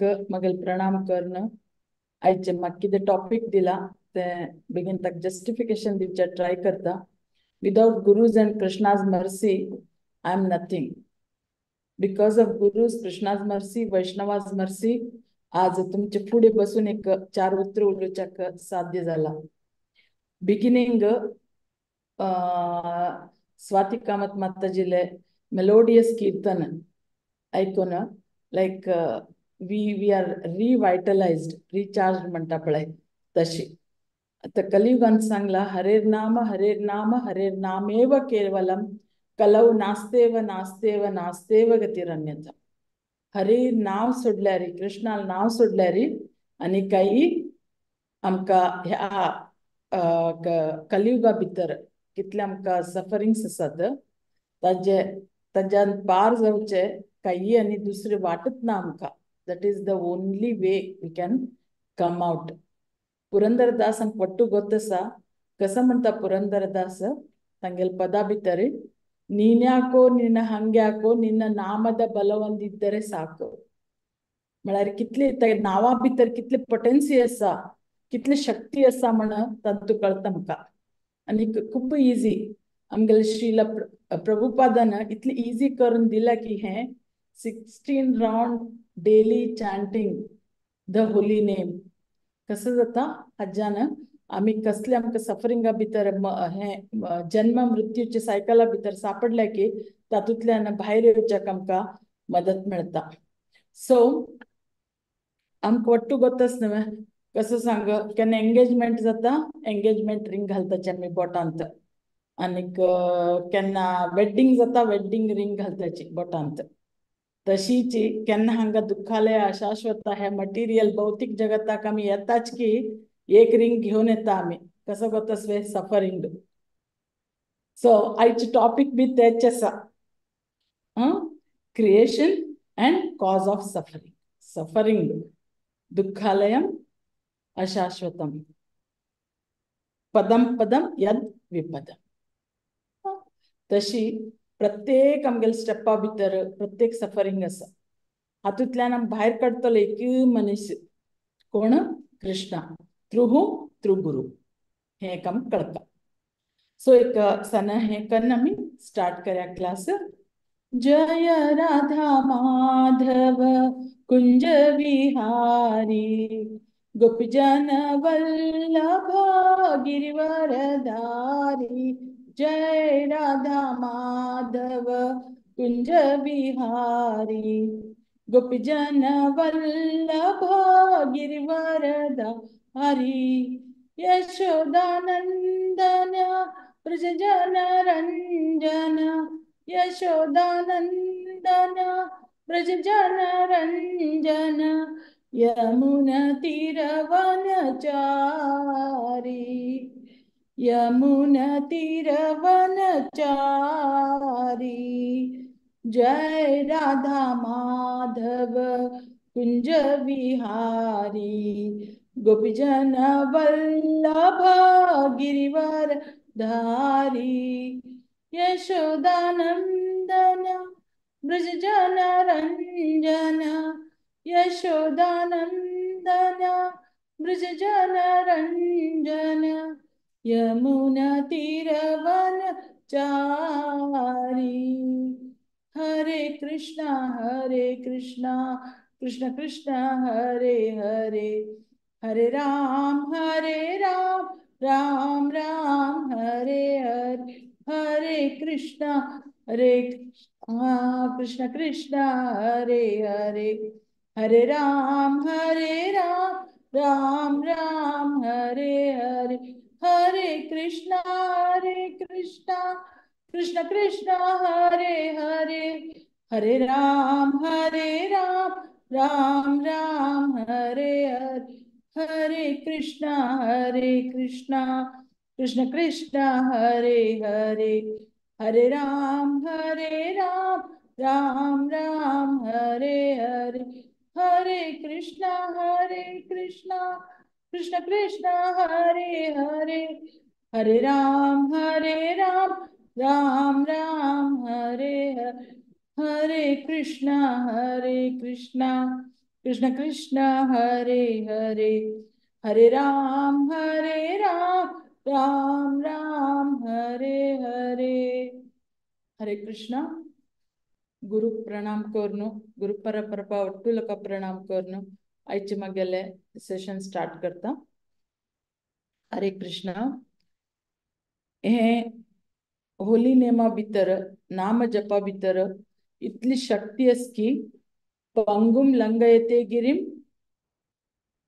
मगेल प्रणाम करून आयचे म्हाका कितें टॉपीक दिला तें बेगीन ताका जस्टिफिकेशन दिवचें ट्राय करता. Without gurus and Krishna's mercy I am nothing. Because of gurus, Krishna's mercy, Vaishnava's mercy आज तुमचे फुडें बसून एक चार उतरां उलोवच्याक साध्य जाला. बिगिनींग स्वाती कामत माताजीले मेलोडियस कीर्तन आयकून like we are revitalised, recharge म्हणटा पळय तशी. आतां कलियुगान सांगला हरेर नाम हरेर नाम हरेर नामेव केवलम कलौ नास्तेव नास्तेव नास्तेव गतिरन्यथा. हरे नाव सोडल्यार, कृष्णाल नाव सोडल्यार आनी काही आमकां ह्या कलियुगा भितर कितले आमकां सफरिंग्स आसात ताजे ताज्यान पार जावचे काही आनी दुसरी वाटच ना आमकां. That is the only way we can come out. Purandaradas आमकां पट्टू गोत आसा. कसो म्हणटा पुरंदरदास तांगेले पदा भितर, ನೀನ್ಯಾಕೋ ನಿನ್ನ ಹಂಗ್ಯಾಕೋ ನಿನ್ನ ನಾಮದ ಬಲವೊಂದಿದ್ದರೆ ಸಾಕು. म्हळ्यार कितले नांवा भितर कितले पोटेन्सी आसा, कितली शक्ती आसा म्हण तातूंत कळटा आमकां. आनी खूब इजी आमगेले श्रील प्रभुपादान इतले इजी करून दिला की हें 16 round daily chanting the holy name कसं जाता हाज्यान आमी कसले आमकां सफरिंगा भितर हें जन्म मृत्यूच्या सायकला भितर सापडले की तातूंतल्यान भायर येवच्याक आमकां मदत मेळटा. सो आमकां वट्टू गोतच न्हय कसो सांग, केन्ना एंगेजमेंट जाता एंगेजमेंट रिंग घालताची आमी बोटांत, आनीक केन्ना वेड्डींग जाता वेड्डींग रिंग घालताची बोटांत. तशीच केन्ना हांगा दुःखालय अशाश्वत हे मटिरियल भौतीक जगताक आमी येताच की एक रिंग घेवन येता आमी. कसो गोतसवे सफरिंग. सो आयचे टॉपीक बी तेच आसा, creation and cause of suffering. Suffering दुःखालयम अशाश्वतम पदम पदम यद विपदम. तशी प्रत्येक आमगेले स्टेपा भितर प्रत्येक सफरिंग आसा. हातूंतल्यान आमी भायर काडटलो एक मनीस कोण, कृष्णा थ्रू who, through गुरु. हें एक आमकां कळटा. सो एक सना हें कन्न आमी स्टार्ट करया क्लास. जय राधा माधव कुंज विहारी गोपीजन वल्लभ गिरिवरधारी. जय राधा माधव कुंज विहारी गोपीजन वल्लभ गिरिवरधारी. यशोदानंदन ब्रजजन रंजन यशोदानंदन ब्रजजन रंजन यमुना तीरवनचारी यमुना तीरवनचारी. जय राधा माधव कुंज विहारी गोपीजन वल्लभ गिरिवरधारी. यशोदानंदन ब्रजजन रंजन यशोदानंदन ब्रजजन रंजन यमुना तीरवनचारी. हरे कृष्णा कृष्ण कृष्ण हरे हरे हरे राम राम राम हरे हरे. हरे कृष्णा कृष्ण कृष्ण हरे हरे हरे राम राम राम हरे हरे. हरे कृष्णा कृष्ण कृष्ण हरे हरे हरे राम राम राम हरे हरे. हरे कृष्णा कृष्ण कृष्ण हरे हरे हरे राम राम राम हरे हरे. हरे कृष्णा कृष्ण कृष्ण हरे हरे हरे राम राम राम हरे हरे. हरे Krishna Krishna Krishna Hare Hare, Hare Ram Hare Ram, Ram Ram Hare Hare. Hare Krishna. गुरु प्रणाम करून, गुरु परपरपा ಒಟ್ಟು लोका प्रणाम करून आयचे मागेले सेशन स्टार्ट करता. हरे कृष्ण. हे होली नेमा भितर, नाम जपा भितर इतली शक्ती आसा की पंगुम लंगयते गिरीम,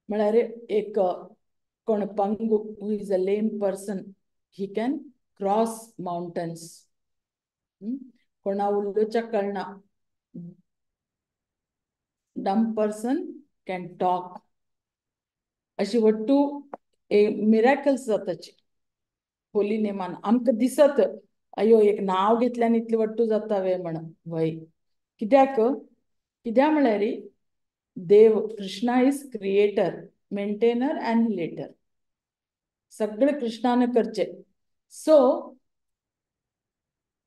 म्हळ्यार एक कोण पंगु who is a lame person, he can cross mountains. कोणा उलोवच्या कळना, डम पर्सन can talk. अशी वट्टू मिराकल्स जाताची होली नेमान. आमकां दिसत अयो एक नांव घेतल्यान इतली वट्टू जाता वे म्हण. वय कित्याक? कित्याक म्हळ्यार देव Krishna is creator, maintainer annihilator. सगळे कृष्णान करचे. सो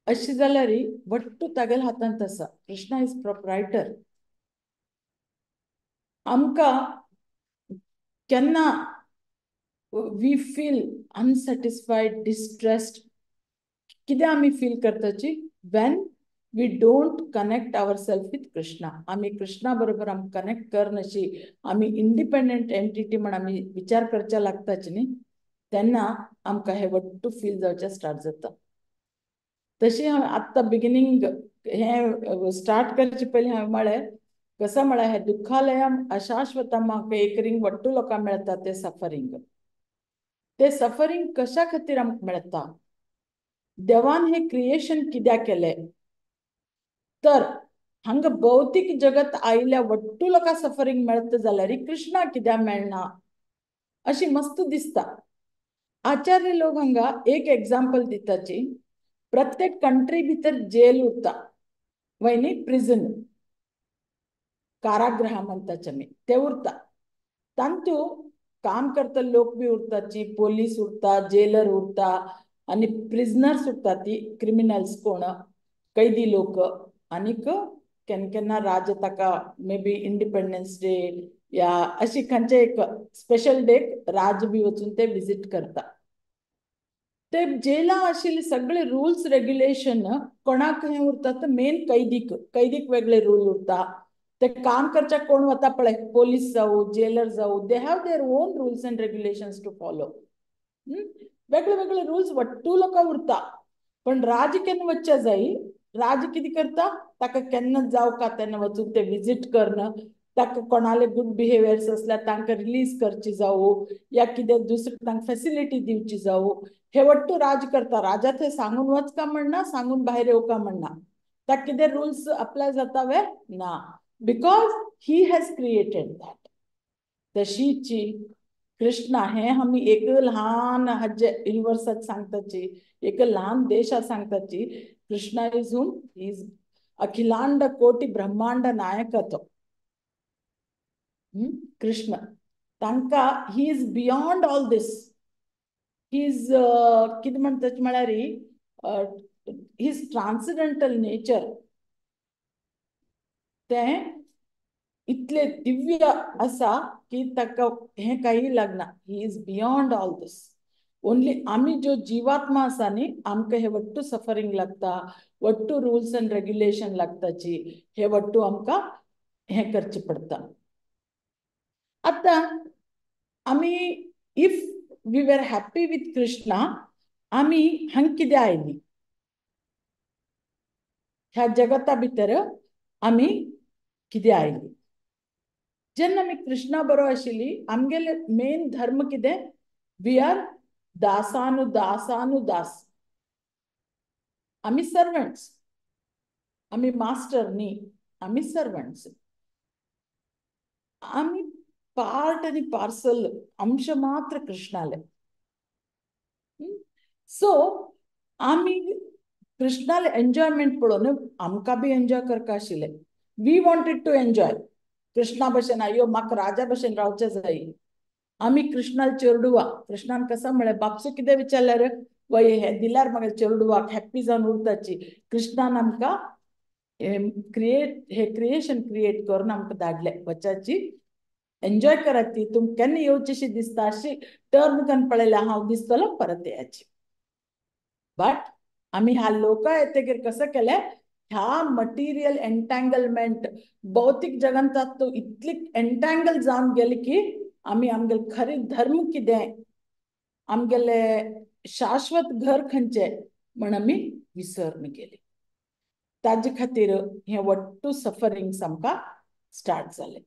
अशी जाल्यार वट्टू तागेल्या हातांत आसा. Krishna is proprietor. आमकां केन्ना we feel unsatisfied, distressed, कितें आमी feel करताची? When we don't connect our self with Krishna. आमी कृष्णा बरोबर आमकां कनेक्ट करनशी, आमी इंडिपेंडंट एंटिटी म्हण आमी विचार करच्या लागताची न्ही, तेन्ना आमकां हे वट्टू फील जावचें स्टार्ट जाता. तशी हांवें आत्तां बिगिनींग हें स्टार्ट करचे पयलीं हांवें म्हळें, कसं म्हळ्यार हे दुःखालयम अशाश्वतम म्हाका एक रिंग वट्टू लोकांक मेळटा तें सफरींग. ते सफरींग कशा खातीर आमकां मेळटा? देवान हे क्रिएशन कित्याक केलें? तर हांगा भौतीक जगत आयिल्ल्या वट्टू लोकांक सफरींग मेळटा जाल्यार कृष्णा कित्याक मेळना अशी मस्त दिसता. आचार्य लोक हांगा एक एग्जाम्पल दिताची. प्रत्येक कंट्री भितर जेल उरता, वय न्ही, प्रिझन, कारागृह म्हणटाचे आमी, ते उरता. तांतू काम करता लोक बी उरताची, पोलीस उरता, जेलर उरता आनी प्रिझनर्स उरता, ती क्रिमिनल्स कोण कैदी लोक. आनीक केन्ना केन्ना राजा ताका मे बी इंडिपेंडन्स डे या अशी खंयचे एक स्पेशल डेक राज बी वचून ते विजीट करता. ते जेला आशिल्ले सगळे रूल्स रेग्युलेशन कोणाक हें उरता तर मेन कैदीक, कैदीक वेगळे रूल उरता. ते काम करच्या कोण वता पळय, पोलीस जावं जेलर जावं, they have their own rules and regulations to follow. वेगळे वेगळे रूल्स वट्टू लोकां उरता. पण राज केन्ना वच्चे जाय, राज कितें करता, ताका केन्ना जावं का तेन्ना वचून ते विजीट करणं, ताका कोणाले गुड बिहेवियर्स आसल्यार तांकां रिलीज करची जावं या कितें दुसरें तांकां फेसिलिटी दिवची जावं, हे वट्टू राज करता. राजा थंय सांगून वच का म्हणना, सांगून भायर येवका म्हणना, ताका कितें रुल्स अप्लाय जाता वे ना, because he has created that. तशीची Krishna हे आमी एक ल्हान हाजे युनिवर्साक सांगताची, एक ल्हान देशाक सांगताची, कृष्णा is whom is अखिलांड कोटी ब्रह्मांड नायक तो कृष्ण. तांकां he is beyond all this. He is कितें म्हणटा म्हळ्यार his ट्रान्सिडेंटल नेचर तें इतले दिव्य आसा की ताका हें कांय लागना. He is beyond all this. Only आमी ज्यो जिवात्मा आसा न्ही, आमकां हे वट्टू सफरींग लागता, वट्टू रूल्स एंड रेग्युलेशन लागताची, हे वट्टू आमकां हें करचें पडटा. आतां आमी if we were happy with Krishna, आमी हांगा कित्याक आयली? ह्या जगता भितर आमी कित्याक आयली? जेन्ना आमी कृष्णा बरो आशिल्ली, आमगेले मेन धर्म कितें? We are दासानुदासानुदास. आमी सर्वंट्स, आमी मास्टर न्ही, आमी सर्वंट्स. आमी पार्ट आनी पार्सल, अंश मात्र कृष्णाले. सो आमी कृष्णाले एन्जॉयमेंट पळोवन आमकां बी एन्जॉय करपा आशिल्लें. We wanted to enjoy. Krishna भशेन अयो म्हाका राजा भशेन रावचें जाय. आमी कृष्णाल चेरडुवा. कृष्णान कसं म्हळें, बापसो कितें विचारल्यार वय हें दिल्यार म्हाका चेरडुवाक हॅप्पी जावन उरताची. कृष्णान आमकां क्रिएट हे क्रिएशन क्रिएट करून आमकां धाडले वचाची एन्जॉय करात ती तुमकां केन्ना येवचीशी दिसता अशी टर्न करून पळयल्या हांव दिसतलो परत येयाची. बट आमी ह्या लोका येतकीर कसं केलें ह्या मटिरियल एन्टँगलमेंट भौतीक जगांत तो इतली एन्टँगल जावन गेली की आमी आमगेले खरी धर्म कितें आमगेले शाश्वत घर खंयचें म्हण आमी विसरून गेली. ताजे खातीर हे वट्टू सफरिंग्स आमकां स्टार्ट जाले.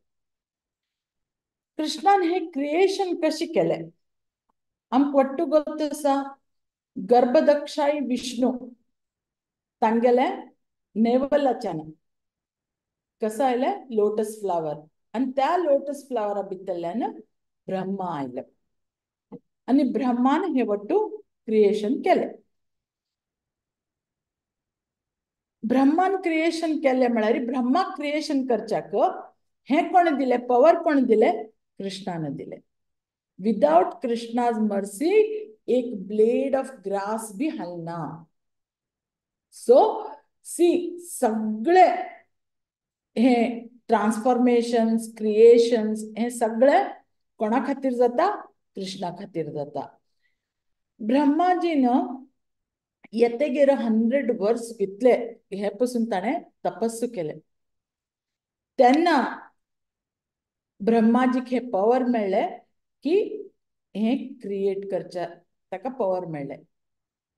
कृष्णान हे क्रिएशन कशें केलें आमकां वट्टू गोत आसा. गर्भदक्षाई विष्णू तांगेले नेवलाच्यान कसं आयलें लोटस फ्लावर आनी त्या लोटस फ्लावरा भितरल्यान ब्रह्मा आयले आनी ब्रह्मान हे वट्टू क्रिएशन केलें. ब्रह्मान क्रिएशन केलें म्हळ्यार ब्रह्मा क्रिएशन करच्याक हें कोण दिलें पवर कोण दिलें कृष्णान दिलें. विदाउट कृष्णाज मर्सी एक ब्लेड ऑफ ग्रास बी हालना. सो सी सगळे हे ट्रान्सफॉर्मेशन्स क्रिएशन्स हे सगळे कोणा खातीर जाता कृष्णा खातीर जाता. ब्रह्माजीन येतेगेर 100 वर्स घेतले हे पसून ताणें तपस्सू केले तेन्ना ब्रह्माजीक हे पवर मेळ्ळे की हे क्रिएट करच्या ताका पवर मेळ्ळे.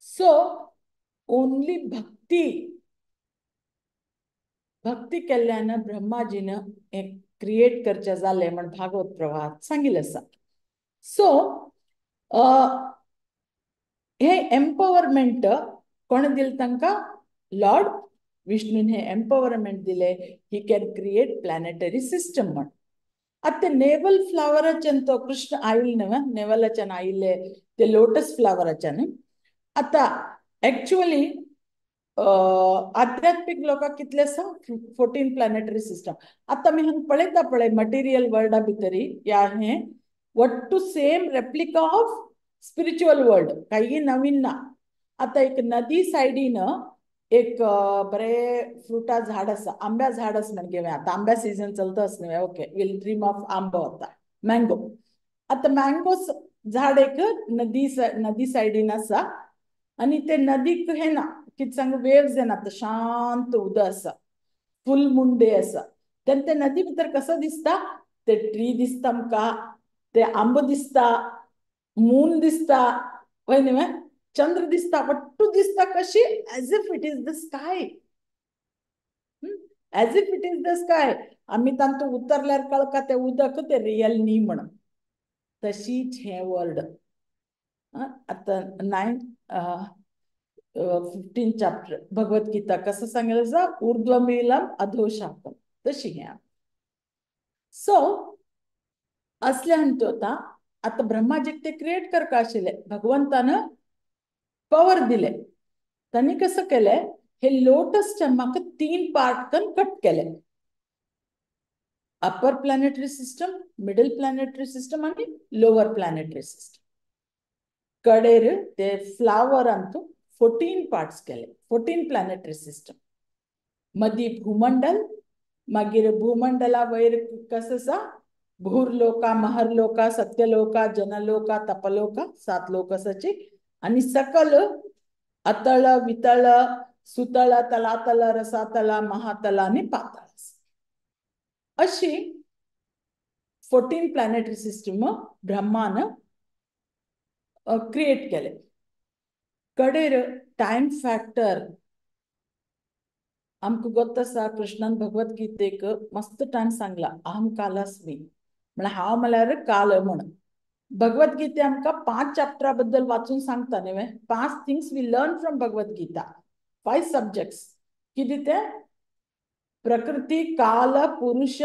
सो ओनली भक्ती भक्ती केल्ल्यान ब्रह्माजीन हे क्रिएट करचे जाले म्हण भागवत प्रवाहात सांगिल्लें आसा. सो हे एम्पवरमेंट कोण दिलें तांकां लॉर्ड विष्णून हे एम्पवरमेंट दिले. He can create planetary system म्हण. आतां ते नेवल फ्लावराच्यान तो कृष्ण आयिल्ले न्हय नेवलाच्यान आयिल्ले ते लोटस फ्लावराच्यान. आतां एक्चुअली आध्यात्मीक लोकांक कितले आसा 14 प्लॅनेटरी सिस्टम. आतां आमी हांगा पळयता पळय मटेरियल वर्ल्डा भितरी या हें Wattoo same replica of spiritual world काही नवीन ना. आतां एक नदी सायडीन एक बरें फ्रुटा झाड आसा आंब्या झाड आसा म्हण घेवया. आतां आंब्या सिजन चलता आसा न्हय ओके वील ड्रीम ऑफ आंबो आतां मँगो. आतां मँगो झाड एक नदी नदी सायडीन आसा आनी ते नदीक हें ना कितें सांग वेव्स येना शांत उदक आसा फूल मून डे आसा तेन्ना ते नदी भितर कसो दिसता ते ट्री दिसता आमकां ते आंबो दिसता मून दिसता वय न्हय चंद्र दिसता वट्टू दिसता कशी as if it is the sky as if it is the sky. आमी तांतूं उतरल्यार कळका तें उदक तें रियल न्ही म्हण. तशीच हें वर्ल्ड आतां 9-15 चॅप्टर भगवत गीता कसं सांगितलं आसा ऊर्ध्वमीलम अधोशाकम तशी हें. सो असल्यान तो आतां आतां ब्रह्माजीक ते क्रिएट करपा आशिल्ले भगवंतान पवर दिले तांणी कसं केलें हे लोटस स्टेमाक 3 पार्ट करून कट केले upper planetary system middle planetary system आनी लोअर प्लॅनेटरी सिस्टम. कडेर ते फ्लावर अंतू 14 पार्ट्स केले 14 प्लॅनेटरी सिस्टम. मदीं भूमंडल मागीर भूमंडला वयर कसं आसा भूरलोका महरलोका सत्यलोका जनलोका तपलोका 7 लोक आसाची आनी सकल अतळ वितळ सुतळ तलातल रसातल महातल आनी पातळ अशी 14 प्लॅनेटरी सिस्टम ब्रह्मान क्रिएट केले. कडेर टायम फॅक्टर आमकां गोत आसा कृष्णान भगवत गीतेक मस्त टायम सांगला अहम कालास्मी म्हळ्यार हांव म्हळ्यार काल म्हण. भगवत गीते आमकां 5 चॅप्टरा बद्दल वाचून सांगता न्हय 5 things we learn from Bhagavad Gita 5 subjects कितें ते प्रकृती काल पुरुष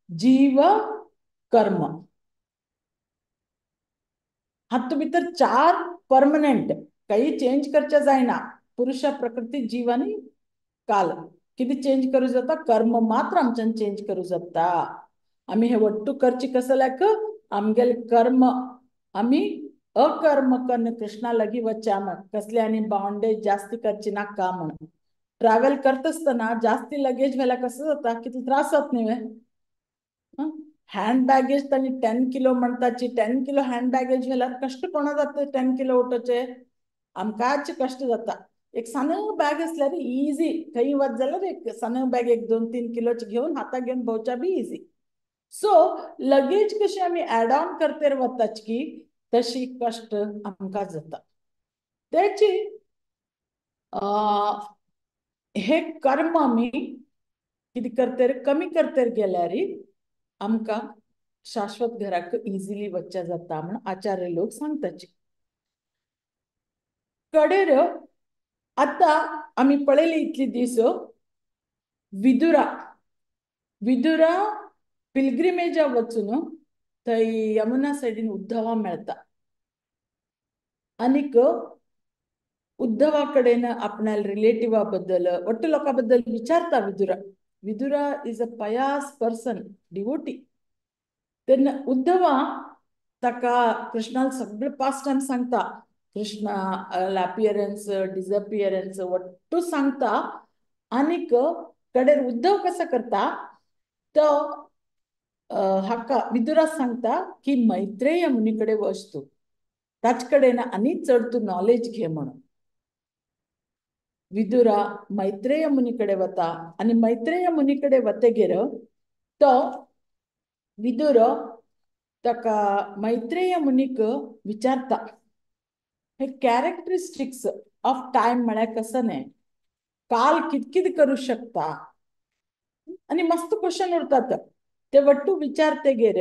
जीव कर्म. हातूंत भितर 4 परमनंट काही चेंज करचे जायना पुरुष प्रकृती जीव आनी काल कितें चेंज करूं जाता कर्म मात्र आमच्यान चेंज करूं जाता. आमी हे वट्टू करची कसल्याक आमगेले कर्म आमी अकर्म कन्न कृष्णा लागीं वच्चा म्हण कसले आनी बाउंडेज जास्ती करची नाका म्हण. ट्रॅव्हल करता आसतना जास्ती लगेज व्हेल्यार कसो जाता, कितले त्रास जाता न्ही वे. हँड बॅगेज तांणी 10 किलो म्हणटाची, 10 किलो हँड बॅगेज व्हेल्यार कश्ट कोणा जाता 10 किलो उठोवचे, आमकांच कश्ट जाता. एक सान बॅग आसल्यार इजी, खंय वच जाल्यार एक सान बॅग एक 2-3 किलोची घेवन हाता घेवन भोंवच्या बी इजी. सो लगेज कशी आमी एड ऑन करतेर वताच की तशी कश्ट आमकां जाता. तेची हे कर्म आमी कितें करतेर कमी करतेर गेल्यार आमकां शाश्वत घराक इजिली वच्चा जाता म्हण आचार्य लोक सांगताची. कडेर आतां आमी पळयली इतली दीस विदुरा विदुरा पिलग्रिमेजा वचून थंय यमुना सायडीन उद्धवा मेळता आनीक उद्धवा कडेन आपल्या रिलेटिवा बद्दल ಒಟ್ಟು लोकां बद्दल विचारता Vidura. Vidura is a pious person, devotee. तेन्ना उद्धवा ताका कृष्णान सगळे पास्ट टायम सांगता, कृष्णा अपियरन्स डिसअपियरन्स ಒಟ್ಟು सांगता. आनीक कडेर उद्धव कसो करता तो हाका विदुरा सांगता की मैत्रेय मुनी कडेन वच तूं, ताचे कडेन आनी चड तूं नॉलेज घे म्हणून. विदुरा मैत्रेय मुनी कडेन वता आनी मैत्रेय मुनी कडेन वतगीर तो विदुर ताका मैत्रेय मुनीक विचारता हे कॅरेक्टरिस्टिक्स ऑफ टायम म्हळ्यार कसं न्हय, काल कित कित करू शकता आनी मस्त क्वेश्चन उरतात ते वट्टू विचारतगीर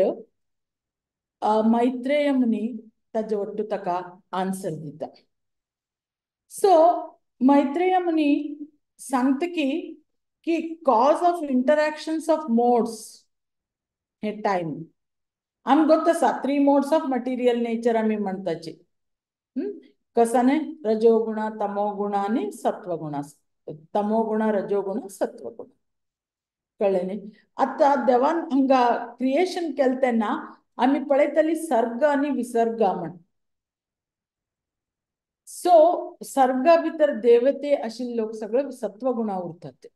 मैत्रेय मुनी ताजे वट्टू ताका आन्सर दिता. सो मैत्रेय मुनी सांगता की की cause of interactions of modes hey time. आमकां गोत आसा 3 मोड्स ऑफ मटेरियल नेचर आमी म्हणटाची, कसा न्हय, रजोगुण तमोगुण आनी सत्वगुण, तमोगुण रजोगुण सत्वगुण, कळ्ळें न्ही. आतां देवान हांगा क्रिएशन केलें तेन्ना आमी पळयताली सर्ग आनी विसर्ग म्हण. सो सर्गा भितर देवते आशिल्ले लोक सगळे सत्वगुणा उरतात,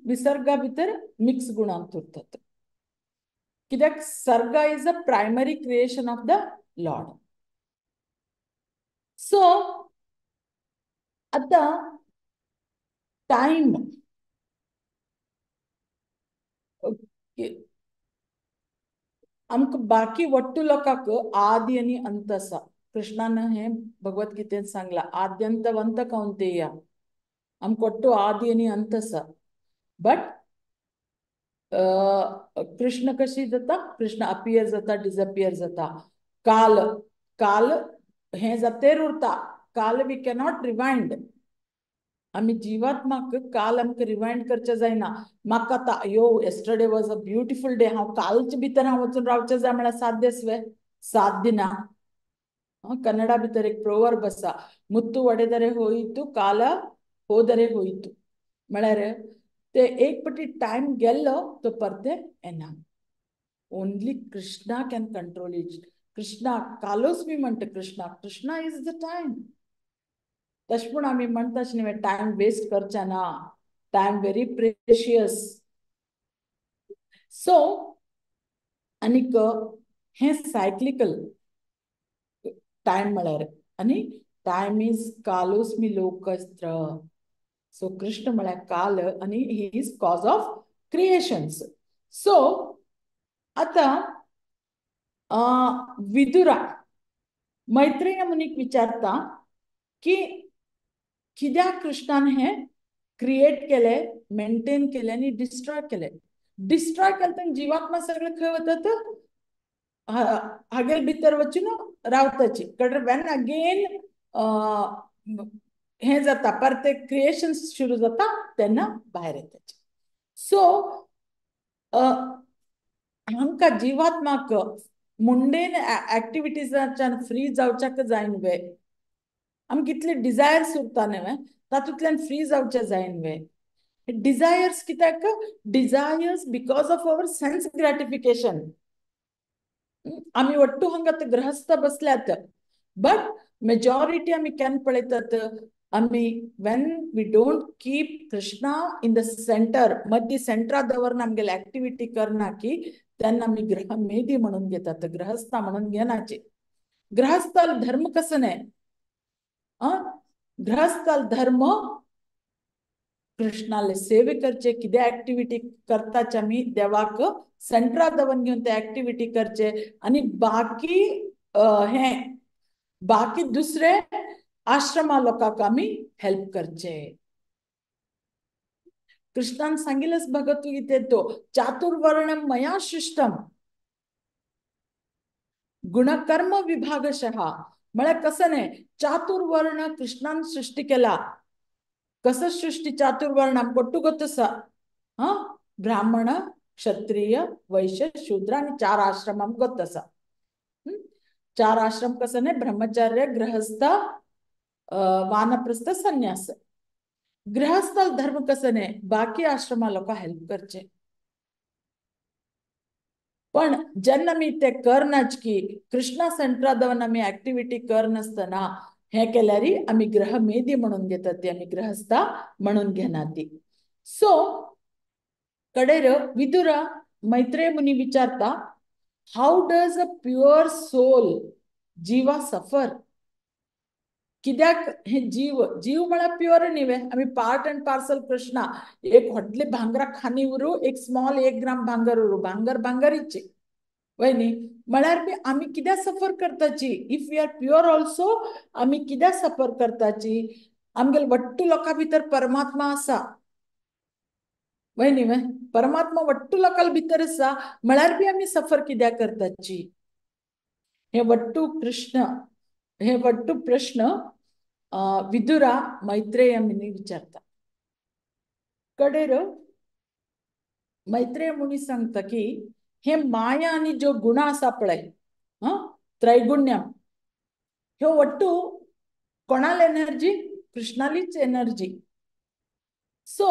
विसर्गा भितर मिक्स गुणांत उरतात. कित्याक sarga is a primary creation of the lord. So आतां टायम आमकां बाकी वट्टू लोकांक आदी आनी अंत आसा. कृष्णान हे भगवद्गीतेन सांगला आद्यंतवंत कौंतेय, आमकां वट्टू आदी आनी अंत आसा. बट कृष्ण कशी जाता, कृष्ण अपियर जाता डिसअपियर जाता. काल काल हें जातेर उरता, काल we cannot rewind. आमी जिवात्माक काल आमकां रिवायंड करचें जायना. म्हाका आतां अयो yesterday was a beautiful day, हांव कालचे भितर हांव वचून रावचें जाय म्हळ्यार साध्य वे, साध्य ना. कन्नडा भितर एक प्रोवर्ब आसा, मुत्तू वडेदरे होयतू काल होदरे होयतू, म्हळ्यार ते एक पटी टायम गेल्लो तो परते येना. Only Krishna can control it. Krishna कालोस्मी म्हणटा Krishna, Krishna is the time. तशें म्हूण आमी म्हणटा न्ही टायम वेस्ट करचे ना, टायम व्हेरी प्रेशियस. सो आनीक हें सायक्लिकल टायम म्हळ्यार, आनी टायम is कालोस्मी लोकस्त्र. सो कृष्ण म्हळ्यार काल आनी he is cause of creations. So आतां विदुरा मैत्रेय मुनीक विचारता की कित्याक कृष्णान हें क्रिएट केलें, मेंटेन केलें आनी डिस्ट्रॉय केलें. डिस्ट्रॉय केलें तेन्ना जिवात्मा सगळें खंय वतात, हागेर भितर वचून रावताची. कडेन when again हें जाता परते क्रिएशन सुरू जाता तेन्ना भायर येताची. सो आमकां जिवात्माक मुंडेन एक्टिविटीजाच्यान फ्री जावच्याक जाय न्हय, आमकां कितले डिजायर्स उरता न्हय तातूंतल्यान फ्री जावचें जाय न्हय. डिजायर्स कित्याक, desires because of our sense gratification. आमी वट्टू हांगा गृहस्थ बसल्यात, बट मेजॉरिटी आमी केन्ना पळयतात आमी when we don't keep Krishna in the center, मदीं सेंटरा दवरना, आमगेले एक्टिविटी करना की तेन्ना आमी गृहमेधी म्हणून घेतात, गृहस्था म्हणून घेनाचे. गृहस्थाल धर्म कसं न्हय, गृहस्थाल धर्म कृष्णाले सेवे करचे, कितें एक्टिविटी करताच आमी देवाक सेंटरा दवरून घेवन ते एक्टिविटी करचे आनी बाकी हे बाकी दुसरे आश्रमा लोकांक आमी हेल्प करचे. कृष्णान सांगितलंच भगवद्गीतेत तो चातुर्वर्ण मया सृष्टम गुणकर्म विभागशः, म्हळ्यार कसं न्हय, चातुर्वर्ण कृष्णान सृष्टी केला. कसं सृष्टी चातुर्वर्ण आमकां गोत आसा, हा, ब्राह्मण, क्षत्रिय, वैश्य, शूद्र आनी चार आश्रम आमकां गोत आसा. चार आश्रम कसं न्हय, ब्रह्मचर्य, गृहस्थ, वानप्रस्थ, संन्यास. गृहस्थ धर्म कसं न्हय, बाकी आश्रमा लोकांक हेल्प करचे. पण जेन्ना आमी ते करनाच की कृष्णा सेंटरा दवरून आमी एक्टिविटी करनासतना हे केल्यार आमी गृहमेधी म्हणून घेतात ती, आमी गृहस्था म्हणून घेना ती. सो कडेर विदुरा मैत्रेय मुनी विचारता, how does a pure soul jiva suffer? कित्याक हे जीव, जीव म्हळ्यार प्युअर न्ही वे, आमी पार्ट अँड पार्सल कृष्णा. एक व्हडले भांगरा खानी उरू, एक स्मॉल 1 ग्राम भांगर उरू, भांगर भांगरीचे वय न्ही, म्हळ्यार बी आमी कित्याक सफर करताची? If we are pure also आमी कित्याक सफर करताची? आमगेले वट्टू लोकां भितर परमात्मा आसा, वय न्ही वे, परमात्मा वट्टू लोकां भितर आसा, म्हळ्यार बी आमी सफर कित्याक करताची? हे वट्टू कृष्ण, हे वट्टू प्रश्न विदुरा मैत्रेय मुनी विचारता. कडेर मैत्रेय मुनी सांगता की हे माया आनी ज्यो गुणा आसा पळय, त्रैगुण्यम, ह्यो वट्टू कोणाल एनर्जी? कृष्णालीच एनर्जी. सो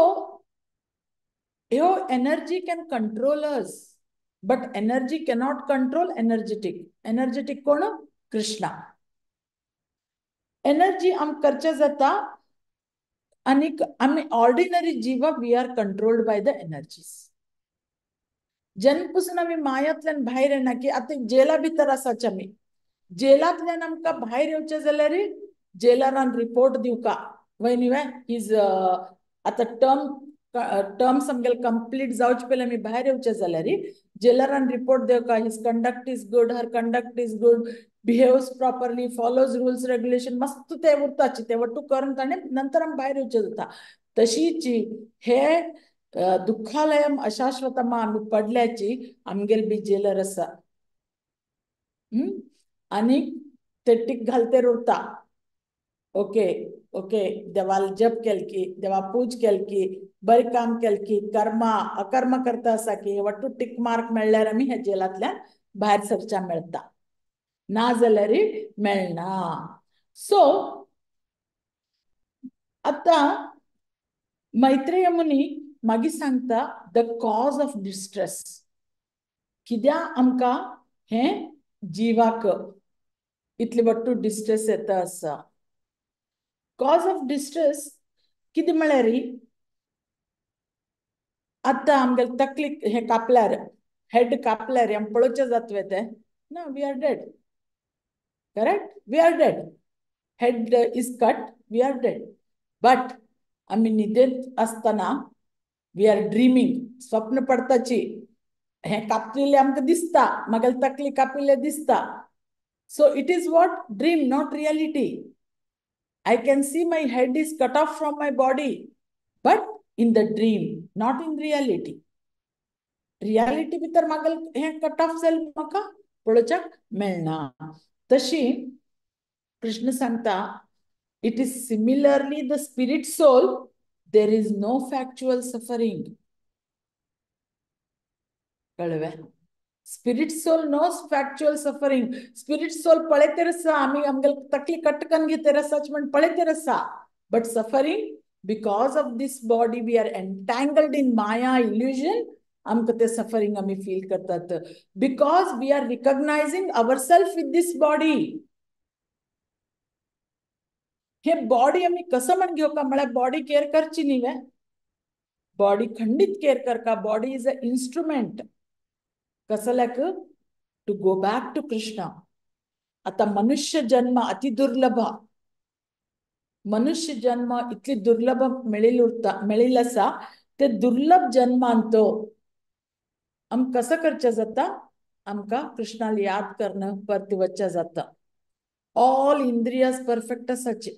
ह्यो energy can control us, but energy cannot control energetic. Energetic कोण? कृष्णा. एनर्जी आम करचे जाता आनी आमी ऑर्डिनरी जिवा we are controlled by the energies. जेन्ना पसून आमी मायांतल्यान भायर येना की आतां जेला भितर आसाच आमी, जेलांतल्यान आमकां भायर येवचें जाल्यार जेलरान रिपोर्ट दिवका, वय न्ही वे, is आतां टर्म्स आमगेले कंप्लीट जावचे पयलीं आमी भायर येवचें जाल्यार जेलरान report दिवका, his conduct is good, her conduct is good, behaves properly, follows rules regulation, मस्त ते उरताची, ते वट्टू करून ताणें नंतर आमी भायर येवचें जाता. तशीच हे दुःखालयम अशाश्वतमा आमी पडल्याची आमगेल बी जेलर आसा, आनी ते टीक घालतेर उरता, ओके ओके देवाल जप केल की, देवा पूज केल की, बरें काम केल की, कर्मा अकर्म करता आसा की, वट्टू टीक मार्क मेळ्ळ्यार आमी ह्या जेलांतल्यान भायर सरच्या मेळटा, ना जाल्यार मेळना. सो आतां मैत्रेय मुनी मागीर सांगता the cause of distress, कित्याक आमकां हें जिवाक इतले वट्टू डिस्ट्रेस येता आसा. कॉज ऑफ डिस्ट्रेस कितें म्हळ्यार आतां आमगेले तकली हें कापल्यार, हेड कापल्यार आमी पळोवचें जातलें तें ना, we are dead, correct, we are dead, head is cut, we are dead. But आमी न्हिदेंत आसतना we are dreaming, स्वप्न पडताची, हें कापिल्लें आमकां दिसता, मागीर तकली कापिल्लें दिसता. So it is what? Dream, not reality. I can see my head is cut off from my body, but in the dream, not in reality. Reality भितर मागीर हें कट ऑफ जालें म्हाका पळोवच्याक मेळना. तशी कृष्ण सांगता, it is similarly the spirit soul, there is no factual suffering. कळ्ळें? Spirit soul knows factual suffering. Spirit soul पळयतर आसा, आमी आमगेले तकली कटकन घेतर आसा म्हण पळयतर आसा, but suffering because of this body we are entangled in maya illusion, आमकां ते सफरींग आमी फील करतात because we are recognizing our self with this body. हे बॉडी आमी कसं म्हण घेवका म्हळ्यार बॉडी केअर करची न्ही वे, बॉडी खंडीत केअर करका. Body is a instrument कसल्याक, to go back to Krishna. आता मनुष्य जन्म अति दुर्लभ, मनुष्य जन्म इतली दुर्लभ मेळिल्ल उरता, मेळिल्ल आसा. ते दुर्लभ जन्मान तो आम कसं करचें जाता, आमकां कृष्णाला याद करणं परती वच्चें जाता. ऑल इंद्रियास परफेक्ट आसाची,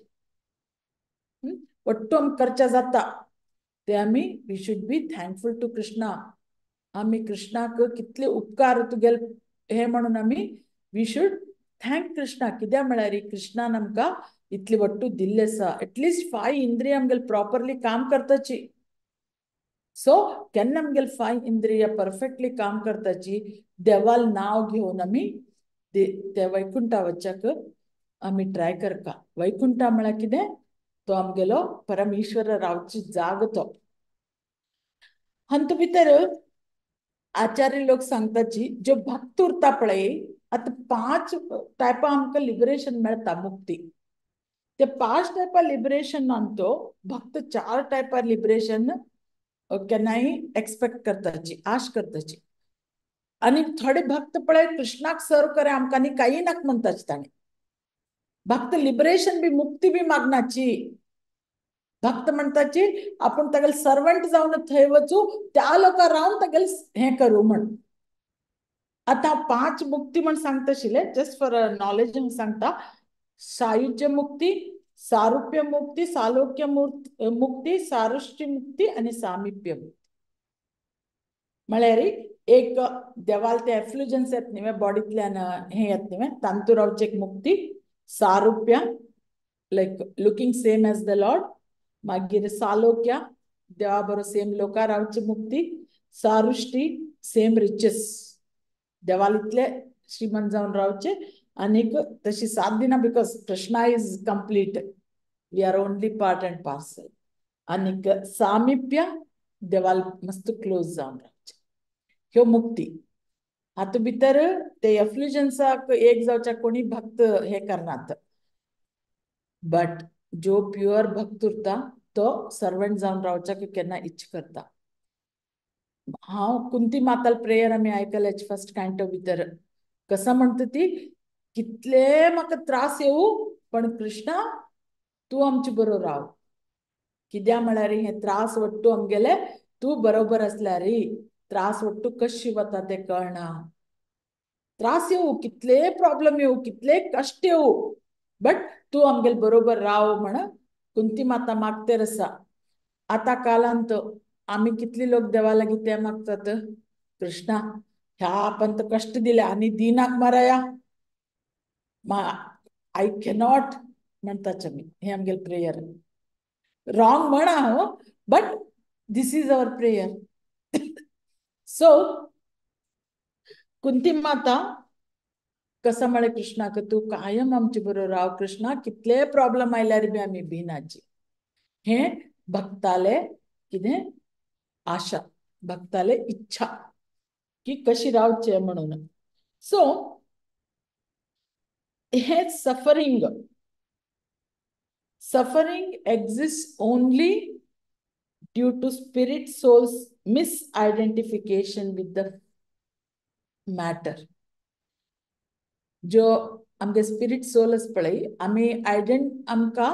ಒಟ್ಟು आम करचें जाता. ते आमी we should be thankful to Krishna. आमी कृष्णाक कितले उपकार तुगेले हे म्हणून आमी we should thank Krishna. कित्याक म्हळ्यार कृष्णान आमकां इतली वट्टू दिल्ले आसा. एटलिस्ट 5 इंद्रिय आमगेले प्रॉपरली काम करताची. सो केन्ना आमगेले 5 इंद्रिय परफेक्टली काम करताची, देवाल नांव घेवन आमी ते वैकुंठा वच्चाक आमी ट्राय करका. वैकुंठा म्हळ्यार कितें, तो आमगेलो परमेश्वर रावची जाग तो. हातूंत भितर आचार्य लोक सांगताची ज्यो भक्त उरता पळय, आतां 5 टायपा आमकां लिबरेशन मेळटा, मुक्ती. ते 5 टायपा लिबरेशनान तो भक्त 4 टायपा लिबरेशन केन्नाय एक्सपेक्ट करताची, आश करताची. आनी थोडे भक्त पळय कृष्णाक सर्व करे आमकां आनी कांय नाका म्हणटाची. ताणें भक्त लिबरेशन बी मुक्ती बी मागनाची. भक्त म्हणटाची आपूण तागेले सर्वंट जावन थंय वचूं, त्या लोकां रावन तागेले हें करूं म्हण. आतां 5 मुक्ती म्हण सांगता आशिल्ले, जस्ट फॉर नॉलेज हांव सांगता. सायुज्य मुक्ती, सारुप्य मुक्ती, सालोक्य मुक्ती, सारुष्टी मुक्ती आनी सामिप्य मुक्ती. म्हळ्यार एक देवाल ते एफ्लुजन्स येत न्ही बॉडींतल्यान हें येत न्ही, तांतूर रावची एक मुक्ती. सारुप्य like looking same as the lord. मागीर सालोक्य देवा बरो सेम लोका रावची मुक्ती. सारुष्टी सेम रिचेस, देवाल इतले श्रीमंत जावन रावचे. आनीक तशी 7 दिनां, because Krishna is complete, we are only part and parcel. आनीक सामिप्य देवाल मस्त क्लोज जावन रावचे, ह्यो मुक्ती. हातूंत भितर ते एफ्लुजन्साक एक जावच्या कोणी भक्त हे करनात, बट जो प्युअर भक्त उरता तो सर्वंट जावन रावच्याक केन्ना इच्छा करता. हांव कुंती माताल प्रेयर आमी आयकल्याच फर्स्ट कांटो भितर कसं म्हणटा ती, कितले म्हाका त्रास येवं पण कृष्णा तूं आमचे बरोबर राव. कित्याक म्हळ्यार हे त्रास वट्टू आमगेले तूं बरोबर आसल्यार त्रास वट्टू कशी वता ते कळना. त्रास येवं, कितले प्रॉब्लम येवं, कितले कश्ट येवं, बट तूं आमगेले बरोबर राव म्हण कुंती माता मागतेर आसा. आतां कालांत आमी कितले लोक देवा लागीं ते मागतात, कृष्णा ह्या पंत कश्ट दिले आनी दिनाक माराया, I cannot म्हणटाच आमी. हें आमगेलें प्रेयर रॉंग म्हणा हांव, but this is our prayer. So Kunti माता कसं म्हळें कृष्णाक, तूं कायम आमचे बरोबर राव कृष्णा, कितले प्रॉब्लम आयल्यार बी आमी भिनाची. हें भक्ताले कितें आशा, भक्ताले इच्छा की कशी रावचें म्हणून. सो हे suffering, suffering exist only due to spirit soul's misidentification with the matter. जो आमगे स्पिरिट सोल आसा पळय, आमी आमकां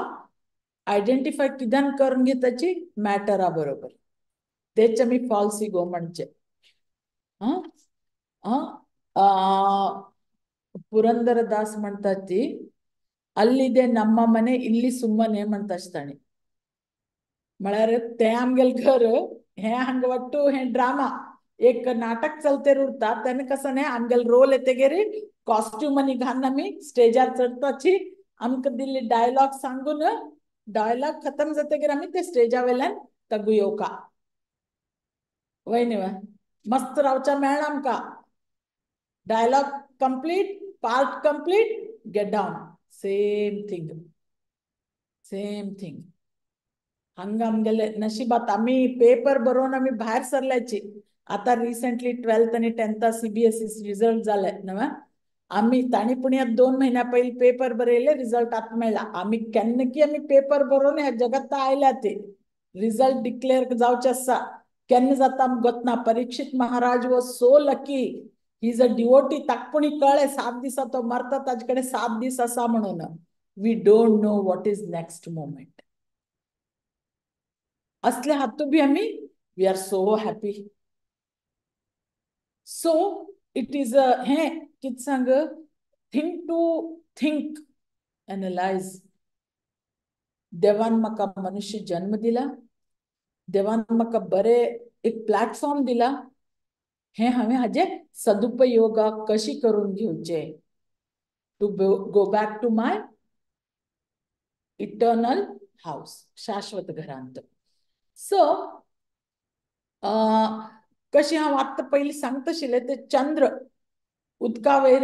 आयडेंटिफाय कित्यान करून घेताची, मॅटरा बरोबर. तेच आमी फॉल्स इगो म्हणचे. ಪುರಂದರ ದಾಸ್ म्हणताची, ಅಲ್ಲಿದೆ ನಮ್ಮ ಮನೆ ಇಲ್ಲಿ ಸುಮ್ಮನೆ म्हणताच ताणी. म्हळ्यार तें आमगेलें घर, हें हांगा वट्टू हें ड्रामा, एक नाटक चलतेर उरता. तेन्ना कसं न्ही आमगेले रोल येतगीर कॉस्ट्यूम आनी घालून आमी स्टेजार चडपाची, आमकां दिल्ली डायलॉग सांगून डायलॉग खतम जातगीर आमी ते स्टेजा वयल्यान तगू येवका. वय न्ही मस्त रावच्या मेळना आमकां. Dialogue complete, part complete, get down. Same thing, same thing. हांगा आमगेले नशिबात आमी पेपर बरोवन आमी भायर सरल्याची. आता रिसेंटली 12th आनी 10th CBSE result जाले न्हय, आमी तांणी पूण ह्या 2 म्हयन्या पयलीं पेपर बरयले, रिजल्ट आतां मेळ्ळा. आमी केन्ना की आमी पेपर बरोवन ह्या जगांत आयल्या, ते रिजल्ट डिक्लेअर जावचे आसा. केन्ना जाता आमकां गोतना. Parikshit Maharaj was so lucky, he is a devotee. ताका पूण कळ्ळें 7 दिसा तो मरता, ताजे कडेन 7 दीस आसा म्हणून. We don't know what is next moment. असले हातू बी आमी we are so happy. So it is a हें कितें सांग, थिंग टू थिंक, एनलायज. देवान म्हाका मनुष्य जन्म दिला, देवान म्हाका बरे एक प्लॅटफॉर्म दिला, हें हांवें हाजे सदुपयोग कशी करून घेवचे to go back to my eternal house, शाश्वत घरांत. सो कशी हांव आत्तां पयलीं सांगताशिल्लें, ते चंद्र उदका वयर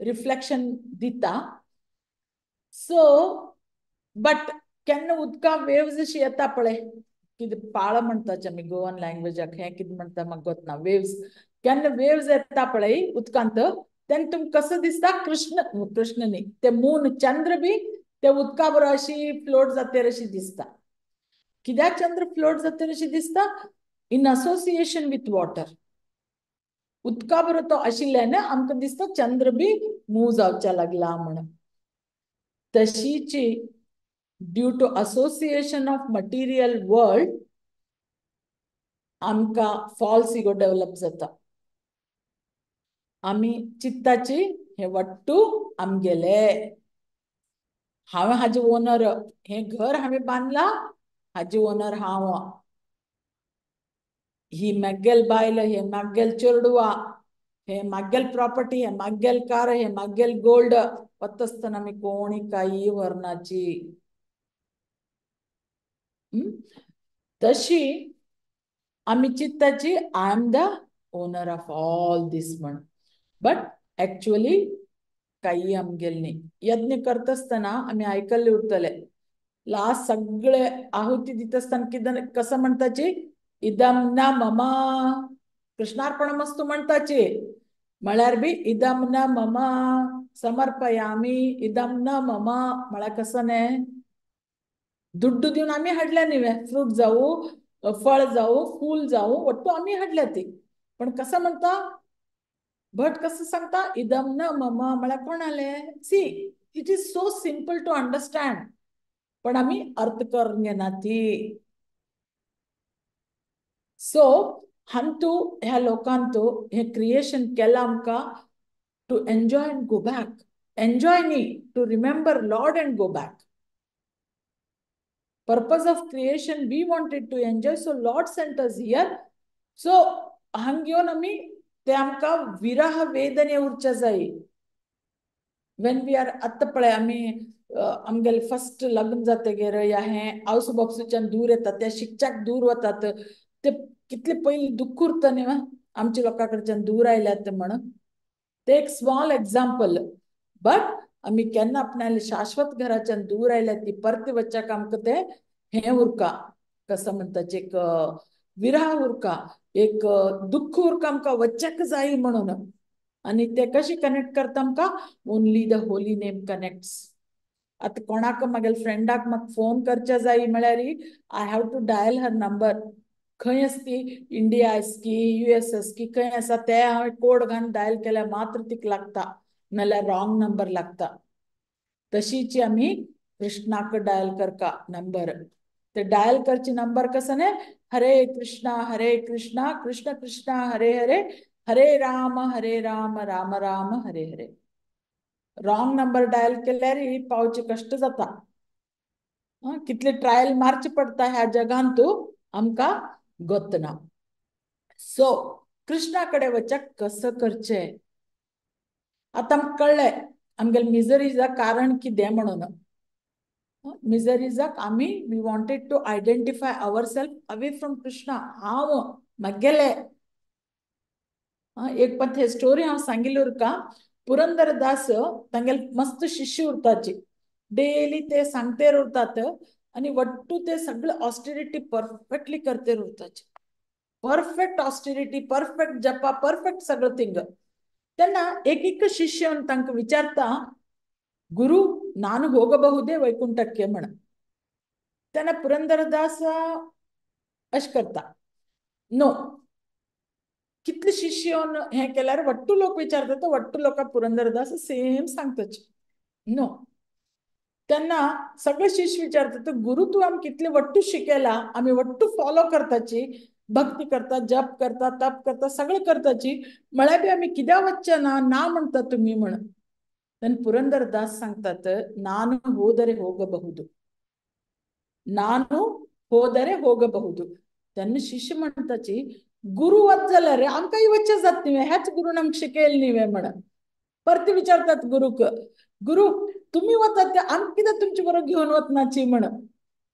रिफ्लेक्शन दिता. सो बट केन्ना उदका वेव्ज अशी येता पळय, कितें पाळ म्हणटाचे आमी गोवन लँग्वेजाक, हें कितें म्हणटा म्हाका गोतना, वेव्ज. केन्ना वेव्ज येता पळय उदकांत, तेन्ना तुमकां कसो दिसता, कृष्ण, कृष्ण न्ही, ते मून चंद्र बी ते उदका बरोबर अशी फ्लोट जातेर अशी दिसता. कित्याक चंद्र फ्लोट जातेर अशी दिसता? In association with water. उदका बरोबर तो आशिल्ल्यान आमकां दिसता चंद्र बी मूव जावच्या लागला म्हण. तशीची due to association of material world आमकां फॉल्स इगो डेव्हलप जाता. आमी चित्ताची हे वट्टू आमगेले, हांवें हाजे ओनर, हें घर हांवें बांदला, हाजे ओनर हांव, ही म्हागेल बायल, हे म्हागेल चेडवा, हे म्हागेल प्रॉपर्टी, हे म्हागेल कार, हे म्हागेल गोल्ड. वता आसतना आमी कोणी कांय व्हरनाची. तशी आमी चित्ताची I am the owner of all this म्हण, बट एक्चुअली काही आमगेल न्ही. यज्ञ करता आसतना आमी आयकल्ले उरतले, लास्ट सगळे आहुती दिता आसतना कितें कसं म्हणटाची, इदम न मम कृष्णार्पणमस्तु म्हणटाची, म्हळ्यार बी इदम न मम समर्पयामी, इदम न मम म्हळ्यार कसं न्ही, दुड्डू दिवन आमी हाडल्या न्ही, फ्रूट जावं फळ जावं फूल जावं वट्टू आमी हाडल्या ती, पण कसं म्हणटा भट कसं सांगता, इदम न मम म्हळ्यार कोणाले. See it is so simple to understand, पण आमी अर्थ करून घेना ती. सो हांतू ह्या लोकांतू हें क्रिएशन केलां आमकां to enjoy and go back. Enjoy न्ही, to remember Lord and go back. Purpose of creation, we wanted to enjoy, so Lord sent us here. So हांग येवन आमी ते आमकां विरह वेदने उरच्या जाय. When we are आतां पळय आमी आमगेले फर्स्ट लग्न जातगीर या हें आवस बापसूच्यान दूर येतात, त्या शिकच्याक दूर वतात, ते कितले पयलीं दुख्ख उरता न्ही आमच्या लोकां कडच्यान दूर आयल्यात म्हण. ते एक स्मॉल एग्जाम्पल, बट आमी केन्ना आपणाले शाश्वत घराच्यान दूर आयल्यात ती परते वच्च्याक आमकां ते हें उरका, कसं म्हणटाचे, एक विरह उरका, एक दुख्ख उरका आमकां वच्च्याक जाय म्हणून. आनी ते कशें कनेक्ट करता आमकां, Only the holy name connects. आतां कोणाक म्हागेल्या फ्रेंडाक म्हाका फोन करच्या जाय म्हळ्यार I have to dial her number. खंय आसा ती, इंडिया आसा की US आसा की खंय आसा, ते हांवें कोड घालून डायल केल्यार मात्र तिका लागता, नाल्यार रॉंग नंबर लागता. तशीच आमी कृष्णाक डायल करका नंबर, ते डायल करचे नंबर कसं न्ही, हरे कृष्णा हरे कृष्णा कृष्ण कृष्णा हरे हरे, हरे राम हरे Ram Ram Ram Hare Hare. Wrong number dial केल्यार पावचे कश्ट जाता, कितले ट्रायल मारचे पडटा ह्या जगांत आमकां गोतना. सो कृष्णा कडेन वच्चाक कसं करचें आतां आमकां कळ्ळें आमगेले मिजरीजाक कारण कितें म्हणून. मिजरीजाक आमी we wanted to identify our self away from Krishna. हांव म्हागेले एक पण स्टोरी हांव सांगिल्ली उरका. पुरंदरदास तांगेले मस्त शिष्य उरताची, डेली ते सांगतेर उरतात आनी वट्टू ते सगळे ऑस्टेरिटी परफेक्टली करतेर उरताचे, परफेक्ट ऑस्टेरिटी, परफेक्ट जपा, परफेक्ट सगळं थिंग. तेन्ना एक एक शिष्य तांकां विचारता, गुरु ನಾನು ಹೋಗಬಹುದೇ ವೈಕುಂಠಕ್ಕೆ म्हण. तेन्ना पुरंदरदास अशें करता, नो. कितले शिष्य हें केल्यार वट्टू लोक विचारता तो वट्टू लोकांक पुरंदरदास सेम सांगताच नो. तेन्ना सगळे शिष्य विचारता, गुरु तूं आमकां कितले वट्टू शिकयला, आमी वट्टू फॉलो करताची, भक्ती करता, जप करता, तप करता, सगळें करताची, म्हळ्यार बी आमी कित्याक वचचे ना ना म्हणटा तुमी म्हण. तेन्ना पुरंदरदास सांगतात, ನಾನು ಹೋದರೆ ಹೋಗಬಹುದು, ನಾನು ಹೋದರೆ ಹೋಗಬಹುದು. तेन्ना शिष्य म्हणटाची, गुरु वच जाल्यार आमकांय वचचें जाता न्ही, ह्याच गुरून आमकां शिकयलें न्ही म्हण. परते विचारतात गुरूक, गुरु तुमी वतात ते आमकां कित्याक तुमचे बरोबर घेवन वचनाची म्हण.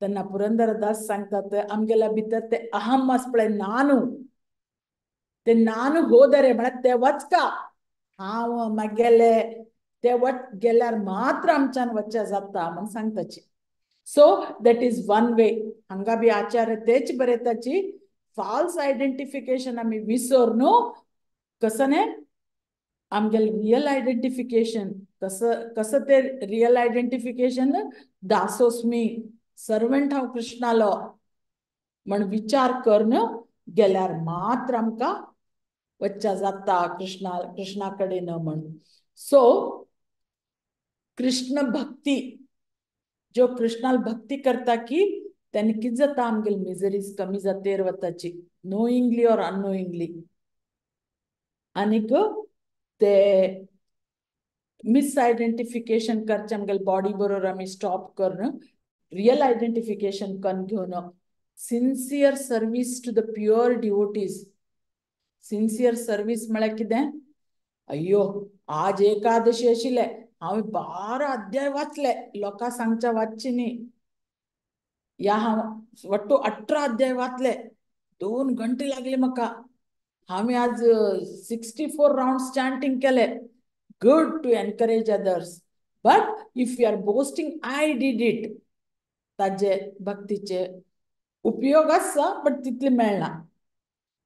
तेन्ना पुरंदरदास सांगतात, आमगेल्या भितर ते अहम आसा पळय, नानू, ते नानू होदरे म्हळ्यार ते वचका, हांव मागेले ते वच गेल्यार मात्र आमच्यान वचचें जाता म्हण सांगताची. So that is one way. हांगा बी आचार्य तेच बरयताची, फॉल्स आयडेंटिफिकेशन आमी विसर न्हू, कसं न्ही आमगेलें रियल आयडेंटिफिकेशन कसं कसं ते रियल आयडेंटिफिकेशन, दासोस्मी, सर्वंट हांव कृष्णालो म्हण विचार करून गेल्यार मात्र आमकां वच्चा जाता कृष्णा कृष्णा कडेन म्हण. सो कृष्ण भक्ती, जो कृष्णाल भक्ती करता की तेन्ना कितें जाता, आमगेले मिजरीज कमी जातेर वताची, नोईंगली ऑर अननोईंगली. आनीक ते मिसआयडेंटिफिकेशन करचें आमगेले बॉडी बरोबर आमी स्टॉप करून रियल आयडेंटिफिकेशन करून घेवन sincere service to the pure devotees. Sincere service म्हळ्यार कितें, अय्यो आज एकादशी आशिल्ले, हांवें 12 अध्याय वाचले, लोकां सांगच्या वाचचे न्ही, या हांव वट्टू 18 अध्याय वाचले, 2 घंटे लागले म्हाका, हांवें आज 64 रावंड्स चांटींग केले. Good to encourage others, but if you are boasting I did it, ताजे भक्तीचे उपयोग आसा बट तितले मेळना.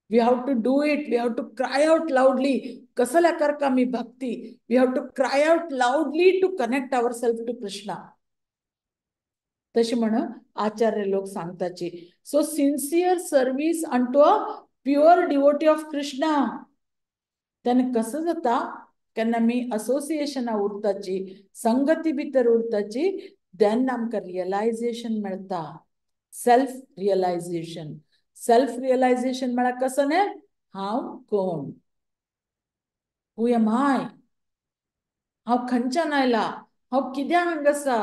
We have to do it, we have to cry out loudly. कसल्या करका आमी भक्ती, we have to cry out loudly to connect our self to Krishna. तशें म्हण आचार्य लोक सांगताची. So sincere service unto a pure devotee of Krishna. तेन्ना कसं जाता, केन्ना आमी असोसिएशना उरताची, संगती भितर उरताची, देन आमकां रियलायझेशन मेळटा, सेल्फ रियलायझेशन. सेल्फ रियलायझेशन म्हळ्यार कसं न्ही, हांव कोण, हू एम I, हांव खंयच्यान आयला, हांव कित्याक हांगा आसा,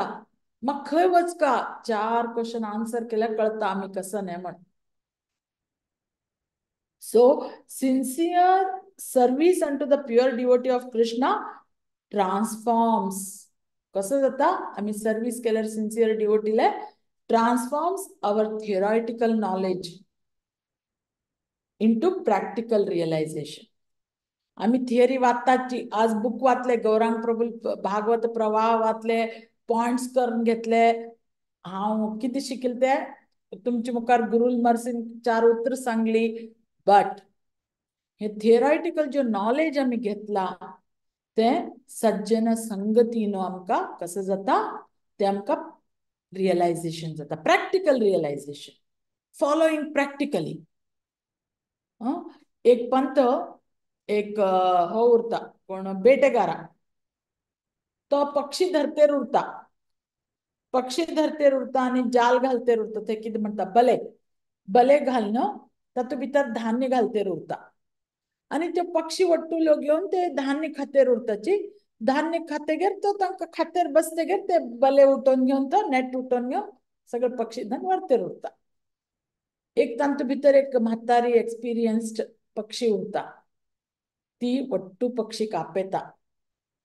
म्हाका खंय वचका, 4 क्वेश्चन आन्सर केल्यार कळटा आमी कसं न्ही म्हण. So sincere service unto the pure devotee of Krishna transforms. कसं जाता, आमी सर्वीस केल्यार sincere devotedly transforms our theoretical knowledge into practical realization. आमी थियरी वाचताची, आज बुक वाचले, गौरांग प्रभु भागवत प्रवाह वाचले, पॉयंट्स करून घेतले, हांव कितें शिकले ते तुमचे मुखार गुरुल मर्सीन 4 उतरां सांगली, बट हे थियोरेटिकल जो नॉलेज आमी घेतला ते सज्जन संगतीन आमकां कसं जाता, ते आमकां रियलायझेशन जाता, प्रॅक्टिकल रियलायझेशन, फॉलोईंग प्रॅक्टिकली. एक पंत एक हो उरता कोण, बेटेगारा, तो पक्षी धरतेर उरता, पक्षी धरतेर उरता आनी जाल घालतेर उरता. ते कितें म्हणटा, बले बले घालून तातूंत भितर धान्य घालतेर उरता आनी त्यो पक्षी वट्टुल्यो घेवन ते धान्य खातेर उरताची. धान्य खातेगेर तो तांकां खातेर बसतेगेर ते बले उठोवन घेवन तो नेट उठोवन घेवन सगळे पक्षी धन व्हरतेर उरता. एक तांतूत भितर एक म्हातारी एक्सपिरियन्स्ड पक्षी उरता, ती वट्टू पक्षी कापेता.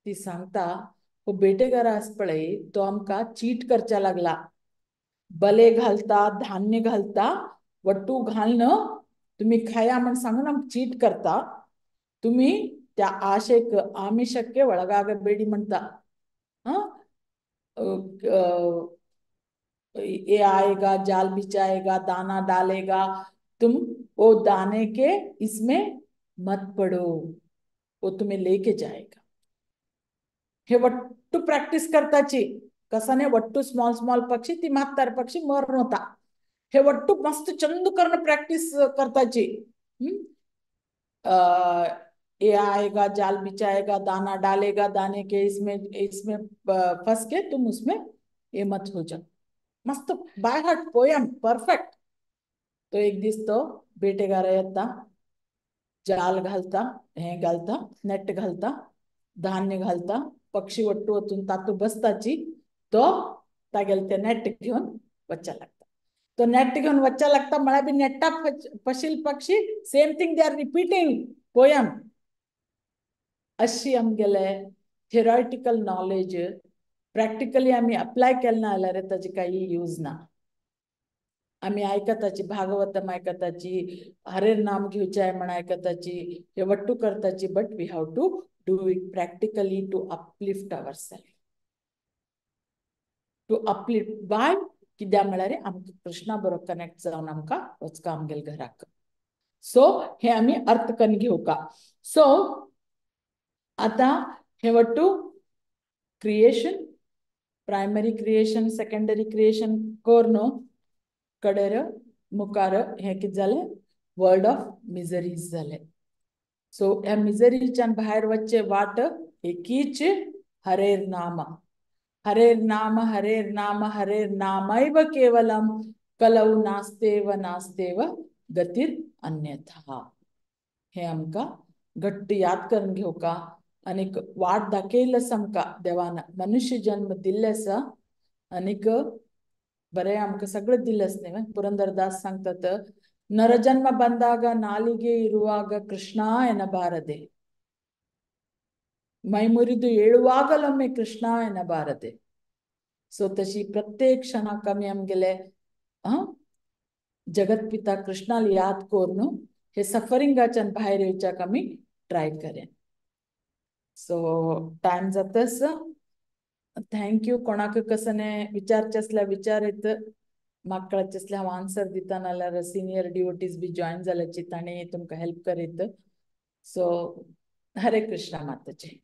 ती सांगता, हो बेटेगारा आसा पळय तो आमकां चीट करच्या लागला, बले घालता, धान्य घालता, वट्टू घालून तुम्ही खाया म्हण सांगून आमकां चीट करता, तुम्ही त्या आशेक आमिषಕ್ಕೆ ಒಳಗಾಗಬೇಡಿ म्हणता. ये आएगा, जाल बिछाएगा, दाना डालेगा, तुम वो दाने के इसमें मत पड़ो. वो तुम्हें लेके जाएगा. हे वट्टू प्रॅक्टिस करताची कसाने वट्टू स्मॉल स्मॉल पक्षी ती म्हातार पक्षी मरण होता. हे वट्टू मस्त चंद करून प्रॅक्टिस करताची. ये आएगा, जाल बिछाएगा, दाना डालेगा, दाने के इसमें इसमें फंस के तुम उसमें ये मत हो जाओ. मस्त बाय हार्ट पोयम परफेक्ट. तो एक दीस तो बेटेगार येता, जाल घालता, हे घालता, नेट घालता, धान्य घालता, पक्षी वट्टू वचून तातू बसताची. तो तागेले ते नेट घेवन वच्चा लागता. तो नेट घेवन वच्चा लागता म्हळ्यार बी नेटा फशील पक्षी same thing they are repeating poem. अशी आमगेले थियोरिटिकल नॉलेज प्रॅक्टिकली आमी अप्लाय केलें ना जाल्यार ताजी काही यूज ना. आमी आयकताची भागवतम आयकताची, हरेर नाम घेवचें म्हण आयकताची, हे Wattoo करताची, but we have to do it practically to uplift our self, to uplift why कित्याक म्हळ्यार आमकां कृष्णा बरोबर कनेक्ट जावन आमकां वचका आमगेले घराक. सो हे आमी अर्थ करून घेवका. सो आतां हे Wattoo creation, primary creation, secondary creation करून कडेर मुखार हें कितें जालें, वर्ल्ड ऑफ मिजरीज जालें. सो ह्या मिजरीच्यान भायर वचचे वाट एकीच, हरेर नाम, हरेर नाम, हरेर नाम, हरेर नामैव केवलम कलौ नास्तेव नास्तेव गतीर अन्यथा. हे आमकां घट्ट याद करून घेवका आनीक वाट दाखयल्ली आसा आमकां देवान, मनुष्य जन्म दिल्ले आसा आनीक बरें आमकां सगळें दिल्लें आसा न्ही. पुरंदरदास सांगतात, ನರಜನ್ಮ ಬಂದಾಗ ನಾಲಿಗೆ ಇರುವಾಗ ಕೃಷ್ಣ ಎನ್ನಬಾರದೆ, ಮೈ ಮುರಿದು ಏಳುವಾಗಲೊಮ್ಮೆ ಕೃಷ್ಣ ಎನ್ನಬಾರದೆ. सो तशी प्रत्येक क्षणाक आमी आमगेले जगतपिता कृष्णाल याद करून हे सफरिंगाच्यान भायर येवच्याक आमी ट्राय करें. सो टायम जातच. Thank you. कोणाक कसने विचारचे आसल्यार विचार येत, म्हाका कळचे आसल्यार हांव आन्सर दिता, नाल्यार सिनियर डिवोटीज बी जॉयन जाल्याची तांणी तुमकां हेल्प करीत. सो हरे कृष्णा माताजी.